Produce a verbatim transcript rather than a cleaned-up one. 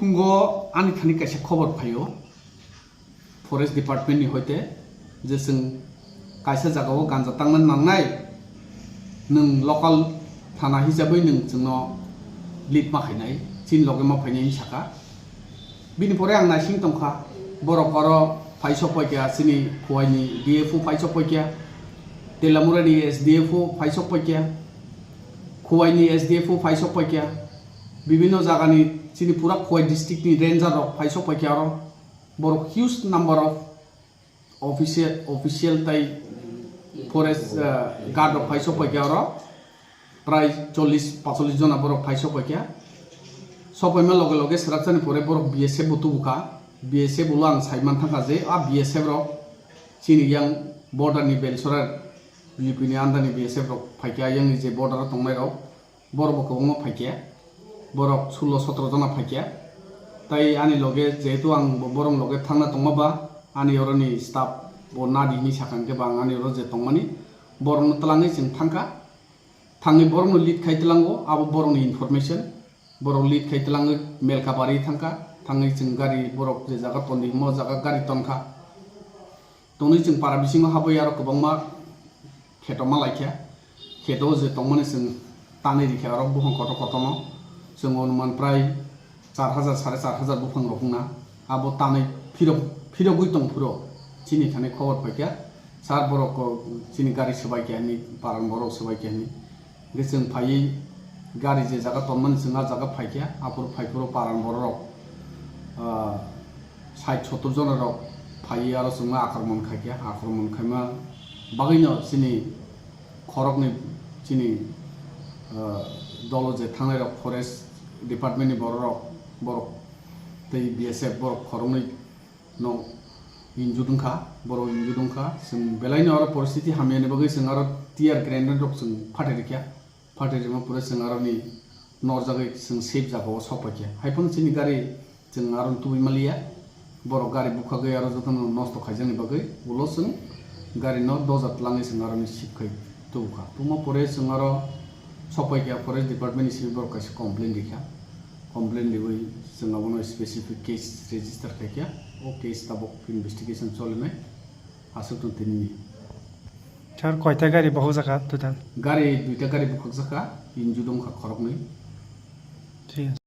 Phungo ani thani kaisa khobor phaio forest department ni hoite je chwng kaisa jagao ganja tangna nangnai, nwng local thana hisabwi nwng chwngno lead ma khainai, chini loge ma phainai hinwi sakha. Bini pore ang naising tongkha, borok oro phaisok paikha, chini Khowai ni D F O phaisok paikha, Telamura ni S D F O phaisok paikha, Khowai ni S D F O phaisok paikha, bibinno jaga ni chini pura Khowai district ni ranger rok phaisok paikha oro, borok huge number of official, official tai forest, ah, guard rok phaisok paikha oro, prai chollish pacholis jona borok phaisok paikha. Sopaima loge loge swraksani pore borok B S F bo tubukha. B S F ulo ang saiman thangkha je a B S F rok chini yang border ni Belsora B U P ni under ni B S F rok phaikha, yang ni je border o tongnai rok. Borok bo kwbangma phaikha, borok sulo sotro jona phaikha. Tai ani loge jehetu ang bo borok loge thangna tongma ba, ani oroni staff bo nadi hinwi sakha, hwnkhe ba ang ani oro je tongmani borokno twlangwi chwng thangkha. Thangwi borokno lead khai twlango, abo borokni information. Borok lead khai twlangwi Melkabari thangkha, thangwi chwng gari borok je jaga tondi himo jaga gari tonkha. Tonwi chwng para bisingo habwi aro kwbangma kheto ma laikha. Kheto je tongmani chwng tanwi rikha aro buphang kotor kotorno. Chwng onuman prai char hajar, sare char hajar buphang rok wngna. Abo tanwi phirok, phirogwi tong phuro chini thani khobor phaikha. Sir, borok ko chini gari swbaikha hinwi paran borok swbaikha hinwi. Hwnkhe chwng phaiwi gari je jaga tonmani chwng a jaga phaikha, aphuru phaiphuru paran borok rok, ah, sait sottor jona rok phaiwi aro chwngno akromon khaikha, akromon khaima bagwino chini khoroknwi chini, ah, dolo je thangnai rok forest department ni borok rok, borok tei B S F borok khoroknwi no injured wngkha, borok injured wngkha. Chwng belaino oro poristiti hamyani bagwi chwng aro tear grenade rok chwng phatari kha. Phatari rima pore chwng aroni norjagwi chwng safe jagao sok paikha. Haiphano chini gari chwng aro tubui maliya. Borok gari bukhagwi aro jotono nosto khaijakni bagwi ulo chwng gari no doja twlangwi chwng aroni sip khai tubukha. Tubuma pore chwng aro sok paikha forest department ni simi borok kaisa complaint rikha. Complaint riwi chwng abono specific case register khaikha. O case tabuk investigation cholinai. Aswk tong tini. Sir, koita gari bokhok jaka total? Gari duita gari bukhuk jaka, injured wngkha khoroknwi. Thik ase.